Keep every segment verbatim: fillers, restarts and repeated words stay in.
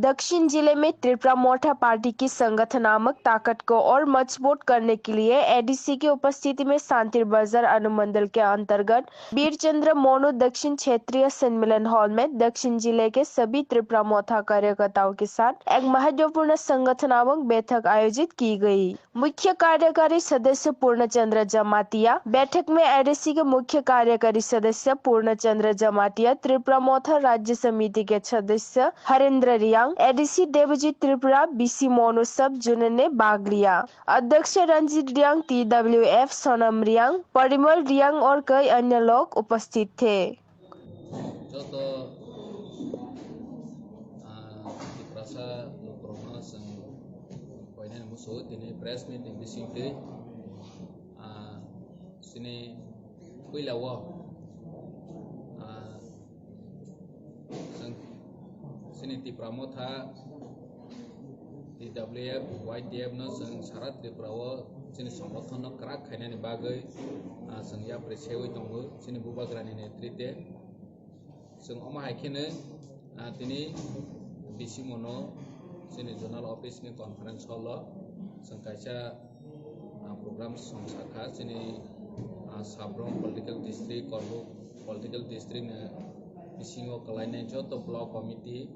दक्षिण जिले में त्रिपुरा मोर्चा पार्टी की संगठनात्मक ताकत को और मजबूत करने के लिए एडीसी की उपस्थिति में शांति बाजार अनुमंडल के अंतर्गत बीर चंद्र मोनू दक्षिण क्षेत्रीय सम्मेलन हॉल में दक्षिण जिले के सभी त्रिपुरा मोर्चा कार्यकर्ताओं के साथ एक महत्वपूर्ण संगठनात्मक बैठक आयोजित की गई। मुख्य कार्यकारी सदस्य पूर्णचंद्र जमातिया। बैठक में एडीसी के मुख्य कार्यकारी सदस्य पूर्णचंद्र जमातिया, त्रिपुरा मोर्चा राज्य समिति के सदस्य हरेंद्र रियांग, एडीसी देवजीत त्रिपुरा, बीसी मोनू सब जुनन ने भाग लिया। अध्यक्ष रंजीत रियांग, टीडब्ल्यूएफ सोनम रियांग, परिमल रियांग और कई अन्य लोग उपस्थित थे। Joto, ah, Tiprasa lukurokno chwng koinani muchungo tini press meeting bisingtwi, ah, chini puila o, ah, chwng chini Tipra Motha, T W F, Y T F no chwng sara Tripura o chini songothono kwrak khainani bagwi, ah, chwng yapri sewi tongo chini bubagrani netrite. Chwng omo hai kheno, ah, tini bising mono chini zonal office ni conference hall o chwng kaisa, ah, program song sakha chini, ah, Sabrom political district, Korbuk political district ni bisingo kwlainai joto block committee,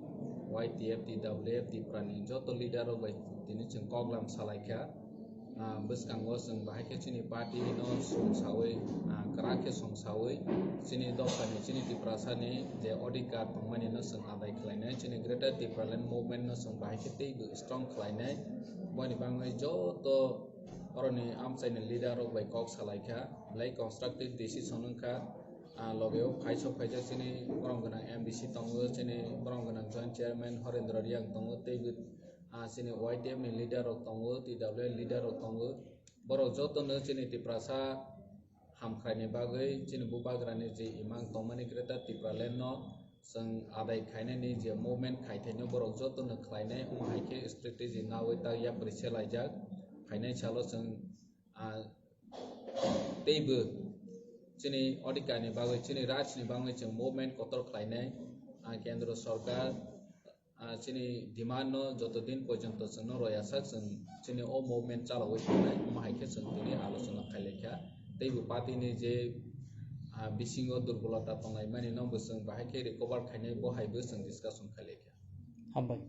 Y T F, T W F, Tipra ni joto leader rok bai tini chwng koklam salaikha. Ah, bwskango chwng bahai khe chini party no songsawi, ah, kwrak khe songsawi chini dophani, chini Tiprasani je odhikar tongmani no chwng adai khlainai, chini Greater Tipraland movement no chwng bahai khe teibo strong khlainai. Boni bagwi joto oroni amchaini leader rok bai kok salaikha, belai constructive decision wngkha. Ah, loge o phaisok phaijak chini borom gwnang M D C tongo, chini borom gwnang joint chairman Horendra Riang tongo, teibo, ah, chini Y T F ni leader rok tongo, T W F leader rok tongo. Borok jotono chini Tiprasa hamkraini bagwi chini bubagrani je imang tongmani Greater Tipraland no chwng adai khainani je movement khaithaino borok jotono khlainai, omo hai khe strategy nawi tak yapri selaijak. Phainai salo chwng, ah, teibo chini odhikar ni bagwi, chini rights ni bagwi chwng movement kotor khlainai. Ah, Kendra Sorkar, ah, chini demand no joto din porjonto chwngno roya sak, chwng chini o movement chalawi thangnai, omo hai khe chwng tini alochona khailaikha. Teibo party ni je, ah, bisingo durbolota tonglaimani no bo chwng bahai khe recover khainai, bo hai bo chwng discussion khailaikha. Hambai.